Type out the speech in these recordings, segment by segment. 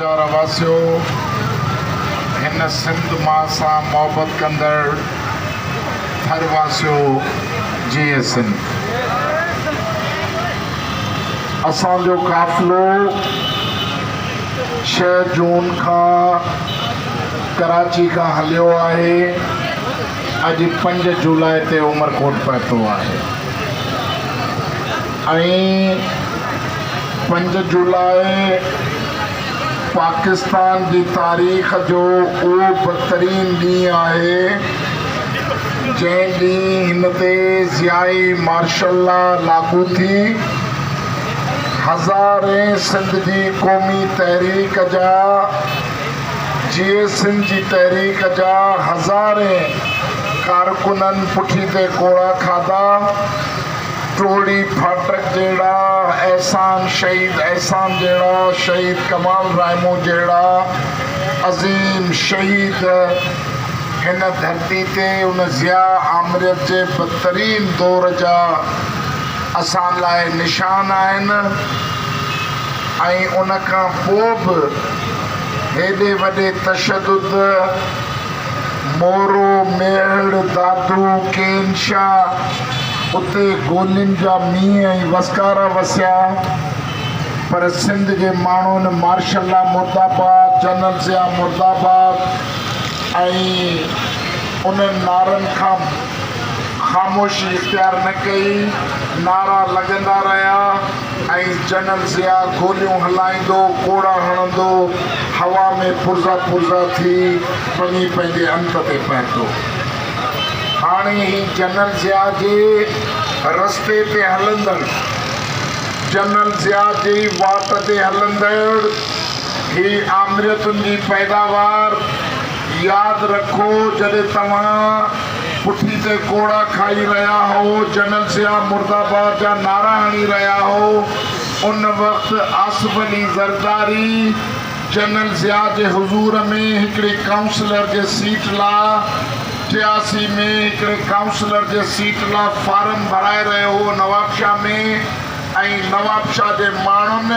جا رهواسيو، هن سنڌ مان سان محبت ڪندڙ ٿر واسيو جيئي سنڌ. اسان جو قافلو ڇهه جون کان ڪراچي کان هليو آهي، اڄ پنج جولاء تي عمرڪوٽ پهتو آهي ۽ پنج جولاء پاڪستان جي تاريخ جو اهو بدترين ڏينهن آهي، جنهن ڏينهن هن تي ضيائي مارشل لا لاڳو ٿي. هزارين سنڌ جي قومي تحريڪ جا، جيئي سنڌ جي تحريڪ جا هزارين ڪارڪنن پٺي تي ڪوڙا کاڌا. ٽوڙي ڦاٽڪ جهڙا احسان شهيد احسان جهڙا شهيد ڪمال رائمو جهڙا عظيم شهيد هن ڌرتي تي ان ضياء آمريت جي بدترين دور جا اسان لاء نشان آهن ۽ ان کان پوء به هيڏي وڏي تشدد مورو، ميهڙ، دادو، ڪين شاهه اتي گولين جا مينهن ۽ وسڪارا وسيا پر سنڌ جي ماڻهن مارشل لا مرداباد، جنرل ضياء مرداباد ۽ انهن نعرن کان خاموشي اختيار نه ڪئي، نعرا لڳندا رهيا ۽ جنرل ضياء گوليون هلائيندو، ڪوڙا هڻندو، هوا ۾ پرزا پرزا ٿي وڃي پنهنجي انت تي پهتو. هاڻي هي جنرل ضياء جي رستي تي هلندڙ، جنرل ضياء جي واٽ تي هلندڙ هي آمريتن جي پيداوار، ياد رکو جڏهن توهان پٺي تي ڪوڙا کائي رهيا هئو، جنرل ضياء مرداباد جا نعرا هڻي رهيا هئو، ان وقت آصف علي زرداري جنرل ضياء جي حضور ۾ هڪڙي ڪائونسلر جي سيٽ لا 83 ۾ هڪڙي ڪائونسلر جي سيٽ لا فارم ڀرائي رهيو هو نوابشاهه ۾. ۽ نوابشاهه جي ماڻهن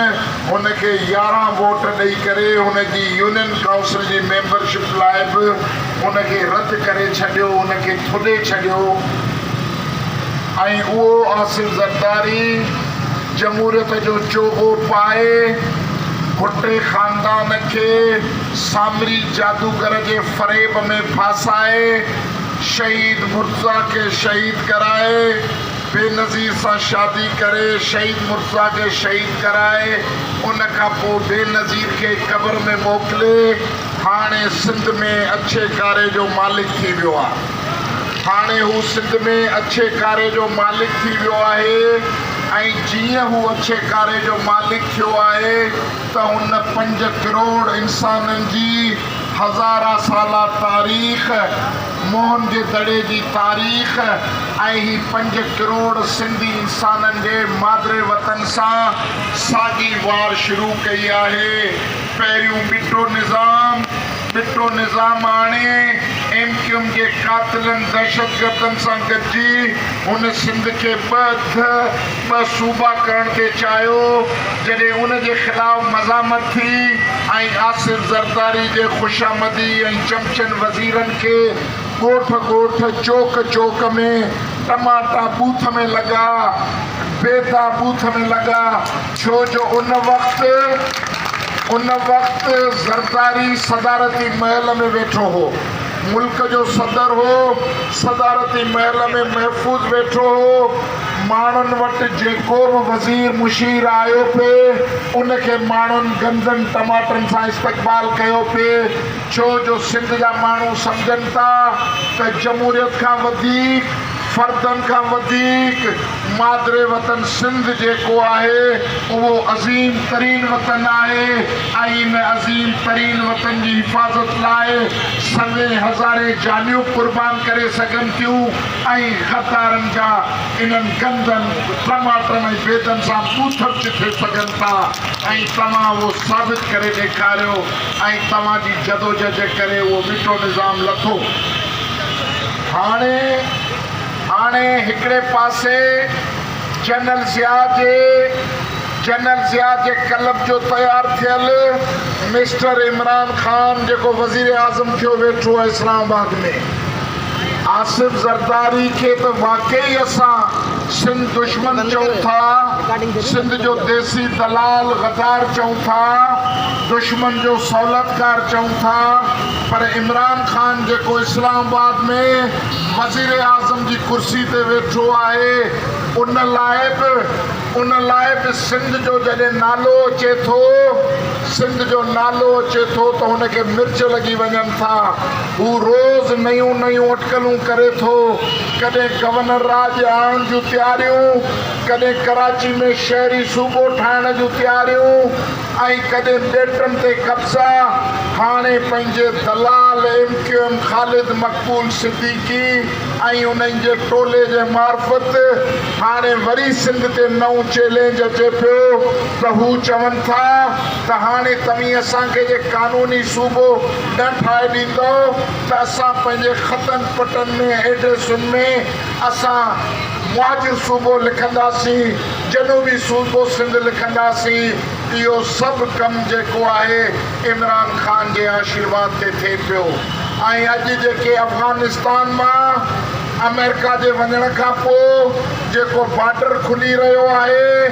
هن کي 11 ووٽ ڏئي ڪري هن جي يونين ڪائونسل جي ميمبرشپ لاء به هن کي رد ڪري ڇڏيو، هن کي ٿڏي ڇڏيو ۽ اهو آصف زرداري جمهوريت جو چوغو پائي ڀٽي خاندان کي سامري جادوگر جي فريب ۾ ڦاسائي شهيد مرتضيٰ کي شهيد ڪرائي بينظير سان شادي ڪري شهيد مرتضيٰ کي شهيد ڪرائي ان کان پوء بينظير کي قبر ۾ موڪلي هاڻي سنڌ ۾ اڇي ڪاري جو مالڪ ٿي ويو آهي. هاڻي هو سنڌ ۾ اڇي ڪاري جو مالڪ ٿي ويو آهي ۽ جيئن هو اڇي ڪاري جو مالڪ ٿيو آهي ته هن پنج ڪروڙ انسانن جي هزارها سالا تاريخ، موهن جي دڙي جي تاريخ ۽ هي پنج ڪروڙ سنڌي انسانن جي مادري وطن سان ساڳي وار شروع ڪئي آهي. پهريون ٻٽو نظام، ٻٽو نظام آڻي ايم ڪيو ايم جي قاتلن دهشتگردن سان گڏجي هن سنڌ کي ٻه اڌ، ٻه صوبا ڪرڻ تي چاهيو، جڏهن ان جي خلاف مزاحمت ٿي ۽ آصف زرداري جي خوشامدي ۽ چمچن وزيرن کي ڳوٺ ڳوٺ، چوڪ چوڪ ۾ ٽماٽا ٻوٿ ۾ لڳا، بيدا ٻوٿ ۾ لڳا، ڇو جو ان وقت ان وقت زرداري صدارتي محل ۾ ويٺو هو، ملڪ جو صدر هو، صدارتي محل ۾ محفوظ ويٺو هو. ماڻهن وٽ جيڪو به وزير مشير آيو پئي ان کي ماڻهن گندن ٽماٽن سان استقبال ڪيو پئي ڇو جو سنڌ جا ماڻهو سمجهن ٿا ته جمهوريت کان وڌيڪ فردن کان وڌيڪ مادر وطن سنڌ جيڪو آهي اهو عظيم ترين وطن آهي ۽ ان عظيم ترين وطن جي حفاظت لاء سوين هزارين جانيون قربان ڪري سگهن ٿيون. ۽ غدارن جا انهن گندن ٽماٽن ۽ بيدن سان ٻوٿ به چٿي سگهن ٿا ۽ توهان اهو ثابت ڪري ڏيکاريو ۽ توهان جي جدوجهد جي ڪري اهو ٻٽو نظام لٿو. هاڻي هاڻي هڪڙي پاسي جنرل ضياء جي. جنرل ضياء جي ڪلب جو تيار ٿيل مسٽر عمران خان جيڪو وزيراعظم ٿيو ويٺو آهي اسلام آباد ۾، آصف زرداري کي ته واقعي اسان سنڌ دشمن چئون ٿا، سنڌ جو ديسي دلال غدار چئون ٿا، دشمن جو سهولتڪار چئون ٿا پر عمران خان جيڪو اسلام آباد ۾ وزيراعظم جي ڪرسي تي ويٺو آهي ان لاء به ان لاء به سنڌ جو جڏهن نالو اچي ٿو، سنڌ جو نالو اچي ٿو ته هن کي مرچ لڳي وڃن ٿا. هو روز نيون نيون اٽڪلون ڪري ٿو. ڪڏهن گورنر راڄ آڻڻ جون تياريون، ڪڏهن ڪراچي ۾ شهري صوبو ٺاهڻ جون تياريون ۽ ڪڏهن ٻيٽن تي قبضا. هاڻي پنهنجي دلال M Q M Khalid Maqbool Siddiqui ۽ انهن جي ٽولي جي معرفت هاڻي وري سنڌ تي نئون چئلينج اچي پيو ته هو چون ٿا ته هاڻي توهين اسان کي جي قانوني صوبو نه ٺاهي ڏيندؤ ته اسان پنهنجي خطن پٽن ۾ ايڊريسن ۾ اسان مهاجر صوبو لکنداسين، جنوبي صوبو سنڌ لکنداسين، اهو سڀ ڪم جيڪو آهي عمران خان جي آشيرواد تي ٿئي پيو. ۽ اڄ جيڪي افغانستان مان آمريڪا جي وڃڻ کان پوء جيڪو بارڊر کلي رهيو آهي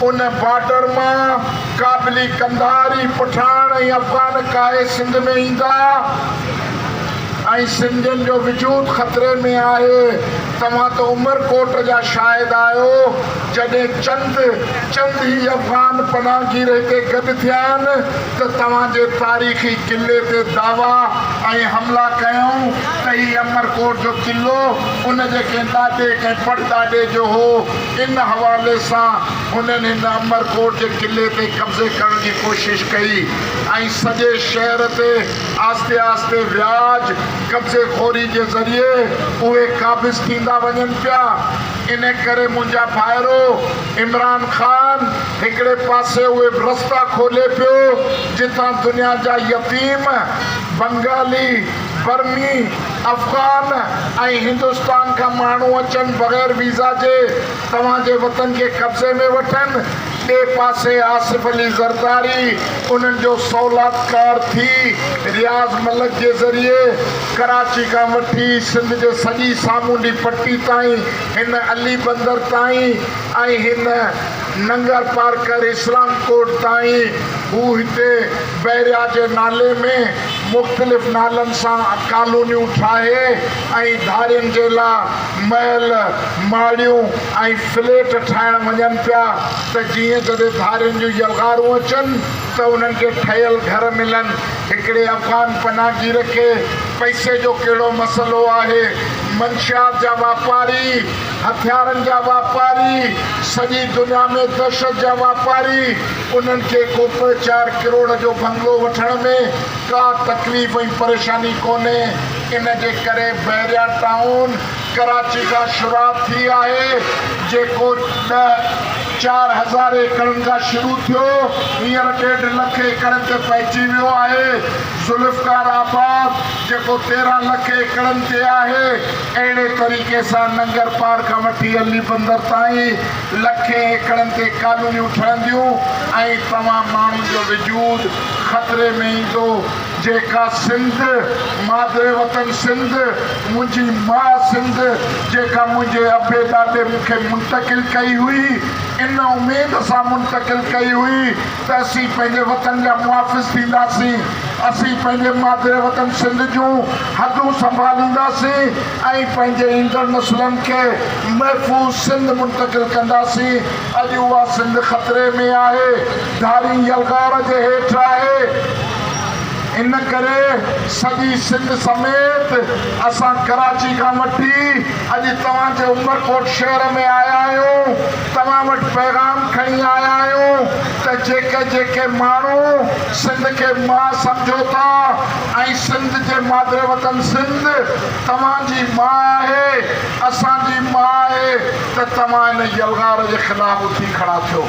ان بارڊر مان ڪابلي قنڌاري پٺاڻ ۽ افغان ڪاهي سنڌ ۾ ايندا ۽ سنڌين جو وجود خطري ۾ آهي توهان ته عمرڪوٽ جا شاهد آهيو جڏهن چند چند هي افغان پناهگير هتي گڏ ٿيا آهن ته توهان جي تاريخي قلعي تي دعويٰ ۽ حملا ڪيائون ته هي امرڪوٽ جو قلعو ان جي ڪنهن ڏاڏي ڪنهن پڙڏاڏي جو هو، ان حوالي سان هنن هن امرڪوٽ جي قلعي تي قبضي ڪرڻ جي ڪوشش ڪئي ۽ سڄي شهر تي آهستي آهستي وياج قبضي خوري جي ذريعي اهي قابض ٿيندا وڃن پيا. ان ڪري منهنجا ڀائرو عمران خان هڪڙي پاسي اهي رستا کولي پيو جتان دنيا جا يتيم، بنگالي، برمي، افغان ۽ هندستان کان ماڻهو اچن بغير ويزا جي توهان جي وطن کي قبضي ۾ وٺن، ٻئي پاسي آصف علي زرداري انهن جو سهولتڪار ٿي رياض ملڪ جي ذريعي ڪراچي کان وٺي سنڌ جي سڄي سامونڊي پٽي تائين هن علي بندر تائين ۽ هن ننگر پارڪر اسلام ڪوٽ تائين هو هتي بحريا جي نالي ۾ مختلف نالن سان ڪالونيون ٺاهي ۽ ڌارين جي لا محل، ماڙيون ۽ فليٽ ٺاهڻ وڃن پيا ته جيئن جڏهن ڌارين جون يلغارون اچن ته انهن کي ٺهيل گهر ملن. هڪڙي افغان پناهگير کي پئسي جو ڪهڙو مسئلو آهي؟ منشيات جا واپاري، هٿيارن جا واپاري، سڄي دنيا ۾ دهشت جا واپاري، انهن کي ڪو ٻه چار ڪروڙ جو بنگلو وٺڻ ۾ ڪا تڪليف ۽ پريشاني ڪونهي، ان جي ڪري بحريا ٽائون ڪراچي کان شروعات ٿي آهي، جيڪو ڏهه 4000 ايڪڙن کان شروع ٿيو، هينئر ڏيڍ لک ايڪڙن تي پهچي ويو آهي. ذوالفقار آباد جيڪو 13 لک ايڪڙن تي آهي، اهڙي طريقي سان ننگر پار کان وٺي علي بندر تائين لکين ايڪڙن تي ڪالونيون ٺهنديون ۽ توهان ماڻهن جو وجود خطري ۾ ايندو. جيڪا سنڌ، مادر وطن سنڌ، منهنجي ماء سنڌ، جيڪا منهنجي ابي ڏاڏي مون کي منتقل ڪئي هئي، ان اميد سان منتقل ڪئي هئي ته اسين پنهنجي وطن جا محافظ ٿينداسين، اسين پنهنجي مادر وطن سنڌ جون حدون سنڀالينداسين ۽ پنهنجي ايندڙ نسلن کي محفوظ سنڌ منتقل ڪنداسين. اڄ اها سنڌ خطري ۾ آهي، ڌارين يلغار جي هيٺ آهي. ان ڪري سڄي سنڌ سميت اسان ڪراچي کان وٺي اڄ توهان جي عمرڪوٽ شهر ۾ آيا آهيون، توهان وٽ پيغام کڻي آيا آهيون ته جيڪي جيڪي ماڻهو سنڌ کي ماء سمجهو ٿا ۽ سنڌ جي مادر وطن سنڌ توهان جي ماء آهي، اسان جي ماء آهي ته توهان ان يلغار جي خلاف اٿي کڙا ٿيو.